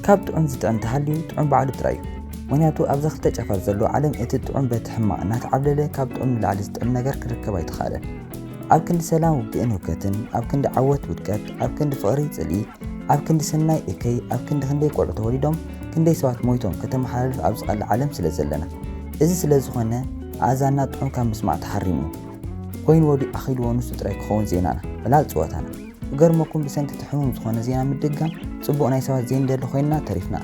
ካብ ጥዑም ዝጥዕም ተሃልዩ ጥዑም ባዕሉ ጥራይ እዩ። ምኽንያቱ ኣብዛ ክልተ ጫፋት ዘሎ ዓለም እቲ ጥዑም በቲ ሕማቕ እናተዓብለለ ካብ ጥዑም ንላዕሊ ዝጥዕም ነገር ክርከብ ኣይተኻእለን። ኣብ ክንዲ ሰላም ውግእን ህውከትን፣ ኣብ ክንዲ ዓወት ውድቀት፣ ኣብ ክንዲ ፍቕሪ ጽልኢ፣ ኣብ ክንዲ ሰናይ እከይ፣ ኣብ ክንዲ ክንደይ ቆልዑ ተወሊዶም ክንደይ ሰባት ሞይቶም ከተመሓላልፍ ኣብ ዝቐልዕ ዓለም ስለ ዘለና። እዚ ስለ ዝኾነ ኣእዛንና ጥዑም ካብ ምስማዕ ተሓሪሙ ኮይኑ ወዲኡ ኣኺልዎ ንሱ ጥራይ ክኸውን ዜናና፣ ዕላል ጽወታና። ክገርመኩም ብሰንኪ እቲ ሕሙም ዝኾነ ዜና ምድጋም ጽቡቕ ናይ ሰባት ዘይንደሊ ኮይንና ተሪፍና።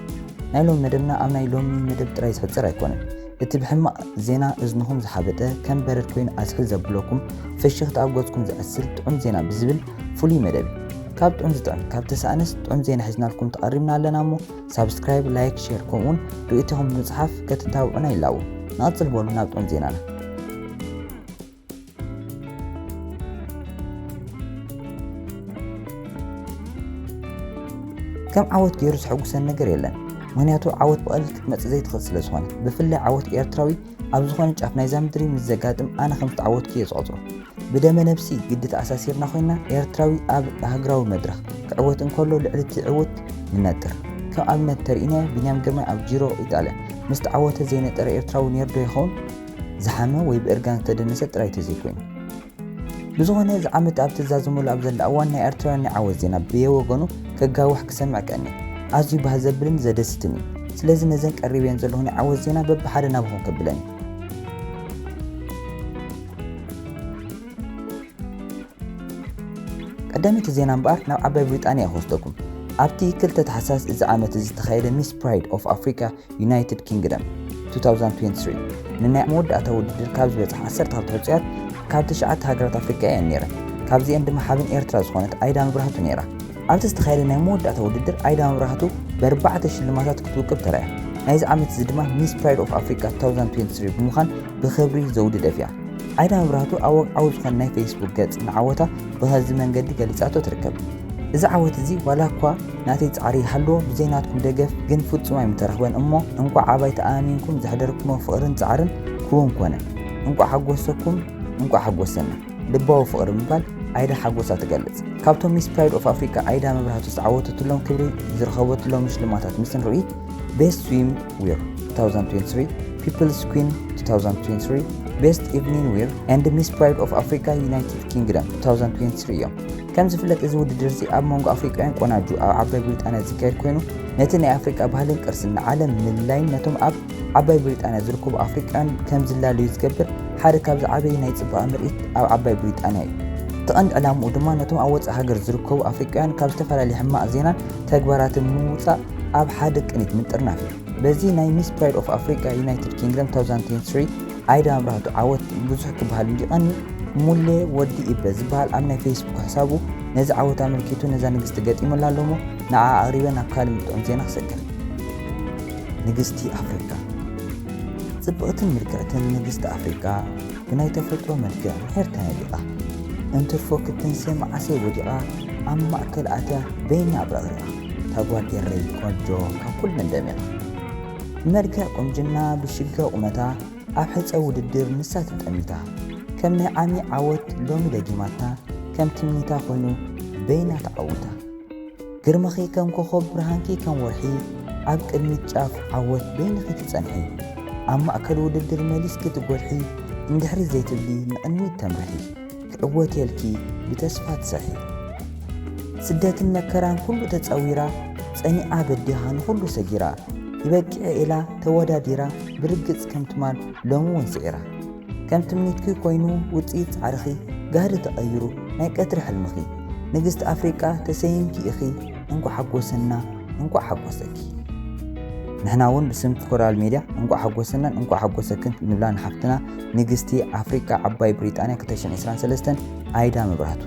ናይ ሎሚ መደብና ኣብ ናይ ሎሚ መደብ ጥራይ ዝሕጽር ኣይኮነን። እቲ ብሕማቕ ዜና እዝንኹም ዝሓበጠ ከም በረድ ኮይኑ ኣዝሕል ዘብለኩም ፍሽኽታ ኣብ ገጽኩም ዘዕስል ጥዑም ዜና ብዝብል ፍሉይ መደብ እዩ። ካብ ጥዑም ዝጥዕም ካብ ተሳእነስ ጥዑም ዜና ሒዝናልኩም ተቐሪብና ኣለና እሞ ሳብስክራይብ፣ ላይክ፣ ሼር ከምኡውን ርእይቶኹም ብምጽሓፍ ከተታብዑና ይላቦ። ንቐጽል በሉ ናብ ጥዑም ዜናና። ከም ዓወት ገይሩ ዘሐጉሰኒ ነገር የለን። ምኽንያቱ ዓወት ብቐሊል ክትመጽእ ዘይትኽእል ስለ ዝኾነት። ብፍላይ ዓወት ኤርትራዊ ኣብ ዝኾነ ጫፍ ናይዛ ምድሪ ምስ ዘጋጥም ኣነ ከም ዝተዓወትኩ እየ ዝቖጽሮ። ብደመ ነብሲ ግዲ ተኣሳሲርና ኮይና ኤርትራዊ ኣብ ሃገራዊ መድረኽ ክዕወት እንከሎ ልዕሊ እቲ ዕውት ንነጥር። ከም ኣብነት ተሪኢናዮ ቢንያም ግርማይ ኣብ ጂሮ ኢጣልያ ምስ ተዓወተ ዘይነጠረ ኤርትራዊ ነይሩ ዶ ይኸውን? ዝሓመ ወይ ብእርጋን ዝተደነሰ ጥራይ ተዘይኮይኑ። ብዝኾነ፣ እዚ ዓመት ኣብ ትዛዘመሉ ኣብ ዘላ እዋን ናይ ኤርትራውያን ናይ ዓወት ዜና ብየወገኑ ከጋውሕ ክሰምዕ ቀንየ። ኣዝዩ ባህ ዘብልን ዘደስትን እዩ። ስለዚ ነዘን ቀሪበየን ዘለኹ ናይ ዓወት ዜና በብሓደ ናባኹም ከብለን እየ። ቀዳመይቲ ዜና እምበኣር ናብ ዓባይ ብሪጣንያ ክወስደኩም። ኣብቲ ክልተ ታሕሳስ እዚ ዓመት እዚ ዝተኻየደ ሚስ ፕራይድ ኦፍ ኣፍሪካ ዩናይትድ ኪንግደም two thousand twenty-three ንናይ መወዳእታ ውድድር ካብ ዝበጽሓ ዓሰርተ ክልተ ሕጹያት ካብ ትሽዓተ ሃገራት ኣፍሪቃ እየን ነይረን። ካብዚአን ድማ ሓበን ኤርትራ ዝኾነት ኣይዳ መብራህቱ ነይራ። ኣብቲ ዝተኻየደ ናይ መወዳእታ ውድድር ኣይዳ መብራህቱ ብኣርባዕተ ሽልማታት ክትውቅብ ተራእያ። ናይዚ ዓመት እዚ ድማ ሚስ ፕራይድ ኦፍ ኣፍሪካ two thousand twenty-three ብምዃን ብኽብሪ ዘውዲ ደፊኣ። ኣይዳ መብራህቱ ኣብ ወግዓዊ ዝኾነ ናይ ፌስቡክ ገጽ ንዓወታ ብኸዚ መንገዲ ገሊጻቶ ትርከብ። እዚ ዓወት እዚ ዋላ እኳ ናተይ ጻዕሪ ይሃልዎ፣ ብዘይ ናትኩም ደገፍ ግን ፍጹም ኣይምተረኽበን እሞ፣ እንቋዕ ኣባይ ተኣሚንኩም ዘሕደርኩሞ ፍቕርን ጻዕርን ክውን ኮነ። እንቋዕ ሓጎሰኩም፣ እንቋዕ ሓጎሰና። ልባዊ ፍቕሪ ብምባል ኣይዳ ሓጎሳ ትገልጽ። ካብቶም ሚስ ፕራይድ ኦፍ ኣፍሪካ ኣይዳ መብራህቱ ዝተዓወተትሎም ክብሪ ዝረኸበትሎም ሽልማታት ምስ ንርኢ፣ ቤስት ስዊም ዊር two thousand twenty-three፣ ፒፕልስ ኩዊን two thousand twenty-three፣ ቤስት ኢቭኒንግ ዊር and ሚስ ፕራይድ ኦፍ ኣፍሪካ ዩናይትድ ኪንግደም two thousand twenty-three እዮም። ከም ዝፍለጥ እዚ ውድድር እዚ ኣብ መንጎ ኣፍሪቃውያን ቆናጁ ኣብ ዓባይ ብሪጣንያ ዝካየድ ኮይኑ ነቲ ናይ ኣፍሪቃ ባህልን ቅርስን ንዓለም ንምልላይን ነቶም ኣብ ዓባይ ብሪጣንያ ዝርከቡ ኣፍሪቃውያን ከም ዝላለዩ ዝገብር ሓደ ካብ ዝዓበዩ ናይ ጽባቐ ምርኢት ኣብ ዓባይ ብሪጣንያ እዩ። እቲ ቀንዲ ዕላምኡ ድማ ነቶም ኣብ ወጻኢ ሃገር ዝርከቡ ኣፍሪቃውያን ካብ ዝተፈላለዩ ሕማቕ ዜናን ተግባራትን ንምውጻእ ኣብ ሓደ ቅኒት ምጥርናፍ እዩ። በዚ ናይ ሚስ ፕራይድ ኦፍ ኣፍሪካ ዩናይትድ ኪንግደም two thousand twenty-three ኣይዳ መብራህቱ ዓወት ብዙሕ ክበሃል እንዲቐኒ ሙሌ ወዲ ኢበ ዝበሃል ኣብ ናይ ፌስቡክ ሕሳቡ ነዚ ዓወት ኣመልኪቱ ነዛ ንግስቲ ገጢሙላ ኣሎ እሞ ንዓ ኣቕሪበ ናብ ካልእ ምጥዑም ዜና ክሰግር። ንግስቲ ኣፍሪካ። ጽብቕትን ምልክዕትን ንግስቲ ኣፍሪካ ብናይ ተፈጥሮ መልክዕ ምሒርታ ነዲቓ። እንትርፎ ክትንሴ መዓሰይ ወዲቓ ኣብ ማእከል ኣትያ በይና ኣብረቕሪቓ። እታ ጓል ኤረይ ቆንጆ ካብ ኩለን ደሚቓ። ብመልክዕ ቁንጅና ብሽግረ ቁመታ ኣብ ሕጸ ውድድር ንሳ ተጠሚታ። ከም ናይ ዓሚ ዓወት ሎሚ ደጊማታ ከም ትምኒታ ኮይኑ በይና ተዓዊታ። ግርምኺ ከም ኮኾብ ብርሃንኪ ከም ወርሒ ኣብ ቅድሚት ጫፍ ዓወት በይንኺ ትጸንሒ። ኣብ ማእከል ውድድር መሊስኪ ትጎልሒ እንድሕሪት ዘይትብሊ ንቕድሚት ተምርሒ። ክዕወት እየ ኢልኪ ብተስፋ ትሰርሒ። ስደትን መከራን ኩሉ ተጸዊራ ጸኒዓ በዲኻ ንኹሉ ሰጊራ ይበቅዕ ኢላ ተወዳዲራ ብርግጽ ከም ትማል ሎሚ እውን ስዒራ። ከም ትምኒትኪ ኮይኑ ውጽኢት ጻዕርኺ ጋህዲ ተቐይሩ ናይ ቀትሪ ሕልምኺ። ንግስቲ ኣፍሪቃ ተሰይምኪ ኢኺ እንኳዕ ሓጎሰና እንኳዕ ሓጎሰኪ። ንሕና እውን ብስም ኮራል ሜድያ እንኳዕ ሓጎሰናን እንኳዕ ሓጎሰክን ንብላ ንሓፍትና ንግስቲ ኣፍሪቃ ዓባይ ብሪጣንያ ክልተ ሽሕን ዕስራን ሰለስተን ኣይዳ መብራህቱ።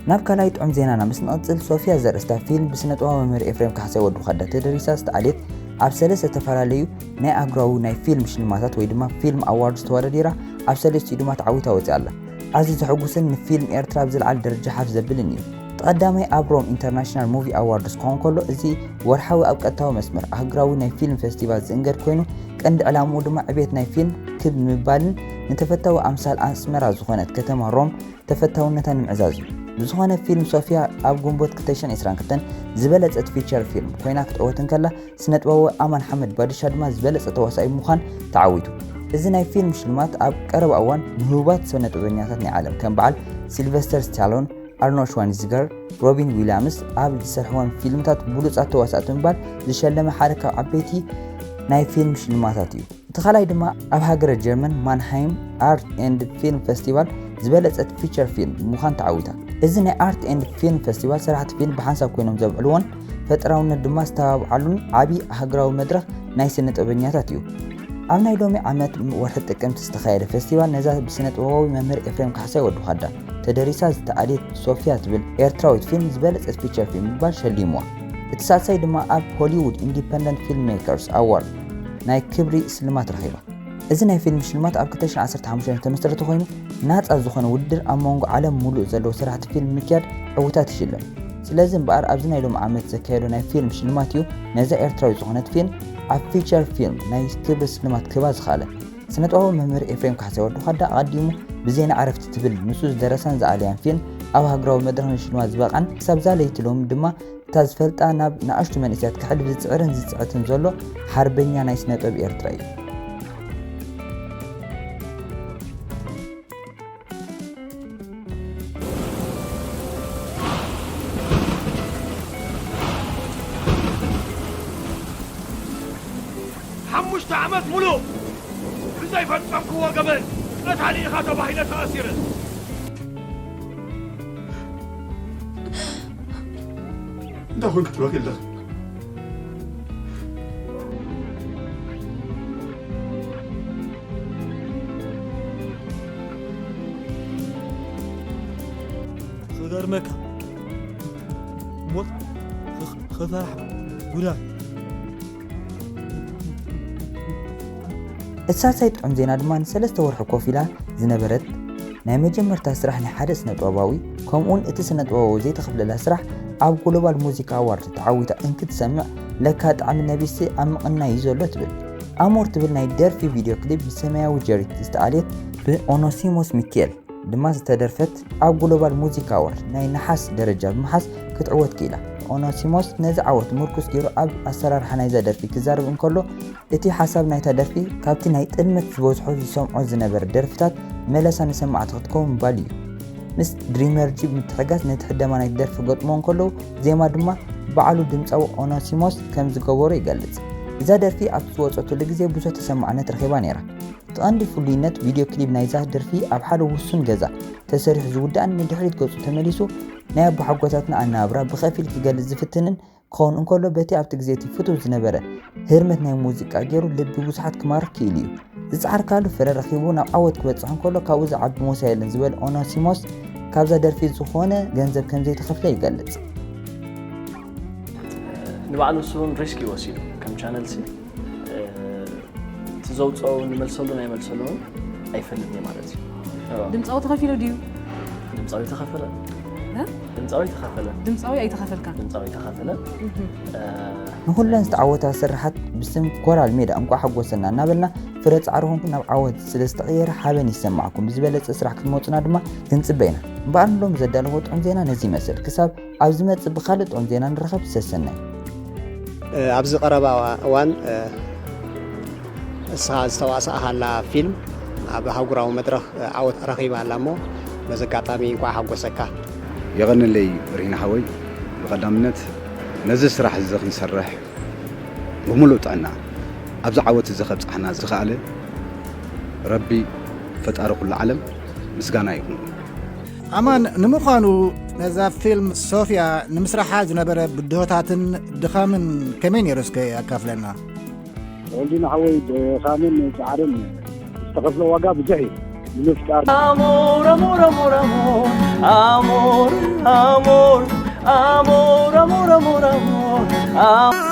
ናብ ካልኣይ ጥዑም ዜናና ምስ ንቐጽል፣ ሶፊያ ዘርእስታ ፊልም ብስነ ጥበባዊ መምህር ኤፍሬም ካሕሳይ ወዲ ዃዳ ተደሪሳ ዝተኣልየት፣ ኣብ ሰለስተ ዝተፈላለዩ ናይ ኣህጉራዊ ናይ ፊልም ሽልማታት ወይ ድማ ፊልም ኣዋርድስ ተወዳዲራ ኣብ ሰለስቲኡ ድማ ተዓዊታ ወፂኣ ኣላ። ኣዝዩ ዘሐጉስን ንፊልም ኤርትራ ኣብ ዝለዓለ ደረጃ ሓፍ ዘብልን እዩ። እቲ ቀዳማይ ኣብ ሮም ኢንተርናሽናል ሙቪ ኣዋርድስ ክኸውን ከሎ፣ እዚ ወርሓዊ ኣብ ቀጥታዊ መስመር ኣህጉራዊ ናይ ፊልም ፌስቲቫል ዝእንገድ ኮይኑ፣ ቀንዲ ዕላምኡ ድማ ዕቤት ናይ ፊልም ክብ ንምባልን ንተፈታዊ ኣምሳል ኣስመራ ዝኾነት ከተማ ሮም ተፈታውነታ ንምዕዛዝ እዩ። ብዝኾነ፣ ፊልም ሶፊያ ኣብ ግንቦት ክልተ ሽሕን ዕስራን ክልተን ዝበለጸት ፊቸር ፊልም ኮይና ክትዕወት እንከላ፣ ስነ ጥበባዊ ኣማን ሓመድ ባድሻ ድማ ዝበለጸ ተዋሳኢ ብምዃን ተዓዊቱ። እዚ ናይ ፊልም ሽልማት ኣብ ቀረባ እዋን ንህቡባት ስነ ጥበበኛታት ናይ ዓለም ከም በዓል ሲልቨስተር ስታሎን፣ ኣርኖልድ ሽዋርዝነገር፣ ሮቢን ዊልያምስ ኣብ ዝሰርሕወን ፊልምታት ብሉጻት ተዋሳእቲ ብምባል ዝሸለመ ሓደ ካብ ዓበይቲ ናይ ፊልም ሽልማታት እዩ። እቲ ካልኣይ ድማ ኣብ ሃገረ ጀርመን ማንሃይም ኣርት ኤንድ ፊልም ፌስቲቫል ዝበለጸት ፊቸር ፊልም ብምዃን ተዓዊታ። እዚ ናይ ኣርት ኤንድ ፊልም ፌስቲቫል ሰራሕቲ ፊልም ብሓንሳብ ኮይኖም ዘብዕልዎን ፈጠራውነት ድማ ዝተባብዓሉን ዓቢ ሃገራዊ መድረኽ ናይ ስነ ጥበበኛታት እዩ። ኣብ ናይ ሎሚ ዓመት ወርሒ ጥቅምቲ ዝተኻየደ ፌስቲቫል ነዛ ብስነ ጥበባዊ መምህር ኤፍሬም ካሕሳይ ወዲ ዃዳ ተደሪሳ ዝተኣልየት ሶፊያ ትብል ኤርትራዊት ፊልም ዝበለጸት ፊቸር ፊልም ብምባል ሸሊምዋ። እቲ ሳልሳይ ድማ ኣብ ሆሊውድ ኢንዲፐንደንት ፊልም ሜከርስ ኣዋርድ ናይ ክብሪ ስልማት ረኺባ። እዚ ናይ ፊልም ሽልማት ኣብ ክልተ ሽሕን ዓሰርተ ሓሙሽተን ዝተመስረተ ኮይኑ፣ ናጻ ዝኾነ ውድድር ኣብ መንጎ ዓለም ሙሉእ ዘለዉ ሰራሕቲ ፊልም ምክያድ ዕውታት ይሽለም። ስለዚ እምበኣር ኣብዚ ናይ ሎሚ ዓመት ዘካየዶ ናይ ፊልም ሽልማት እዩ ነዛ ኤርትራዊት ዝኾነት ፊልም ኣብ ፊቸር ፊልም ናይ ክብሪ ስልማት ክህባ ዝኸኣለ። ስነ ጥበባዊ መምህር ኤፍሬም ካሕሳይ ወዲ ዃዳ ኣቐዲሙ ብዜና ዕረፍቲ ትብል ንሱ ዝደረሳን ዝኣለያን ፊልም ኣብ ሃገራዊ መድረኽ ንሽልማት ዝበቕዐን፣ ክሳብ እዛ ለይቲ ሎሚ ድማ እታ ዝፈልጣ ናብ ንኣሽቱ መንእሰያት ከሕልፍ ዝጽዕርን ዝጽዕትን ዘሎ ሓርበኛ ናይ ስነ ጥበብ ኤርትራ እዩ። ሓሙሽተ ዓመት ሙሉእ ብዘይፈጸምክዎ ገበን ቀታሊ ኢኻ ተባሂለ ተኣሲረ። እንታይ ኮንክ ትበኪ ኣለኺ? ክገርመካ ሞት ኽ- ኽፈራሕ ጉዳይ። እቲ ሳልሳይ ጥዑም ዜና ድማ ንሰለስተ ወርሒ ኮፍ ኢላ ዝነበረት ናይ መጀመርታ ስራሕ ናይ ሓደ ስነ ጥበባዊ፣ ከምኡውን እቲ ስነ ጥበባዊ ዘይተኸፍለላ ስራሕ ኣብ ግሎባል ሙዚካ ኣዋርድ ተዓዊታ እንክትሰምዕ ለካ ጣዕሚ ነቢሲ ኣብ ምቕናይ እዩ ዘሎ ትብል። ኣሞር ትብል ናይ ደርፊ ቪድዮ ክሊፕ ብሰማያዊ ጀሪት ዝተኣልየት ብኦኖሲሞስ ሚኬል ድማ ዝተደርፈት ኣብ ግሎባል ሙዚክ ኣዋርድ ናይ ነሓስ ደረጃ ብምሓዝ ክትዕወት ክኢላ። ኦኖሲሞስ ነዚ ዓወት ምርኩስ ገይሩ ኣብ ኣሰራርሓ ናይዛ ደርፊ ክዛረብ እንከሎ፣ እቲ ሓሳብ ናይታ ደርፊ ካብቲ ናይ ጥልመት ዝበዝሖ ዝሰምዖ ዝነበረ ደርፍታት መለሳ ንሰማዕቲ ክትከውን ምባል እዩ። ምስ ድሪመርጂ ብምትሕግጋዝ ነቲ ሕደማ ናይቲ ደርፊ ክገጥሞ እንከለዉ፣ ዜማ ድማ ባዕሉ ድምጻዊ ኦኖሲሞስ ከም ዝገበሮ ይገልጽ። እዛ ደርፊ ኣብ ዝወጸትሉ ግዜ ብዙሕ ተሰማዕነት ረኺባ ነይራ። እቲ ቀንዲ ፍሉይነት ቪድዮ ክሊፕ ናይዛ ደርፊ ኣብ ሓደ ውሱን ገዛ ተሰሪሑ ዝውዳእን ንድሕሪት ገጹ ተመሊሱ ናይ ኣቦሓጎታትና ኣነባብራ ብኸፊል ክገልጽ ዝፍትንን ክኸውን እንከሎ፣ በቲ ኣብቲ ግዜ እቲ ፍቱው ዝነበረ ህርመት ናይ ሙዚቃ ገይሩ ልቢ ብዙሓት ክማርኽ ክኢሉ እዩ። ዝጸዓርካሉ ፍረ ረኺቡ ናብ ዓወት ክበጽሕ እንከሎ ካብኡ ዝዓቢ ሞሳ የለን ዝበለ ኦነሲሞስ፣ ካብዛ ደርፊ ዝኾነ ገንዘብ ከምዘይተኸፍለ ይገልጽ። ንባዕሉ ንሱ እውን ሪስክ እዩ ወሲዱ ከም ቻነል ሲ እቲ ዘውፅኦ እውን ይመልሰሉ ናይ መልሰሉ እውን ኣይፈልጥ እየ ማለት እዩ። ድምፃዊ ተኸፊሉ ድዩ? ድምፃዊ ተኸፈለ እ? ድምፃዊ ተኸፈለ ድምፃዊ ኣይተኸፈልካን ድምፃዊ ተኸፈለ እህ። ንኹለን ዝተዓወታ ስርሓት ብስም ኮራል ሜዳ እንቋዕ ሓጎሰና እናበልና፣ ፍረ ጻዕርኹም ናብ ዓወት ስለ ዝተቐየረ ሓበን ይሰማዕኩም። ብዝበለጸ ስራሕ ክትመጹና ድማ ክንጽበ ኢና። እምበኣር ንሎሚ ዘዳለኹዎ ጥዑም ዜና ነዚ ይመስል። ክሳብ ኣብ ዝመጽእ ብኻልእ ጥዑም ዜና ንራኸብ። ሰሰናዩ። ኣብዚ ቀረባ እዋን ንስኻ ዝተዋሳእኻላ ፊልም ኣብ ኣህጉራዊ መድረኽ ዓወት ረኺባ ኣላ እሞ በዚ ኣጋጣሚ እንቋዕ ሓጎሰካ። የቐንለይ ሪና ሓወይ፣ ብቐዳምነት ነዚ ስራሕ እዚ ክንሰርሕ ብምሉእ ጥዕና ኣብዚ ዓወት እዚ ከብጽሓና ዝኸኣለ ረቢ ፈጣሪ ኩሉ ዓለም ምስጋና ይኹን። ኣማን፣ ንምዃኑ ነዛ ፊልም ሶፍያ ንምስራሓ ዝነበረ ብድሆታትን ድኻምን ከመይ ነይሩ እስከ ኣካፍለና? ወልዲና ሓወይ፣ ድኻምን ጻዕርን ዝተኸፍለ ዋጋ ብዙሕ እዩ። ንምፍጣር Amor, amor, amor, amor. Amor, amor, amor, amor, amor. Amor.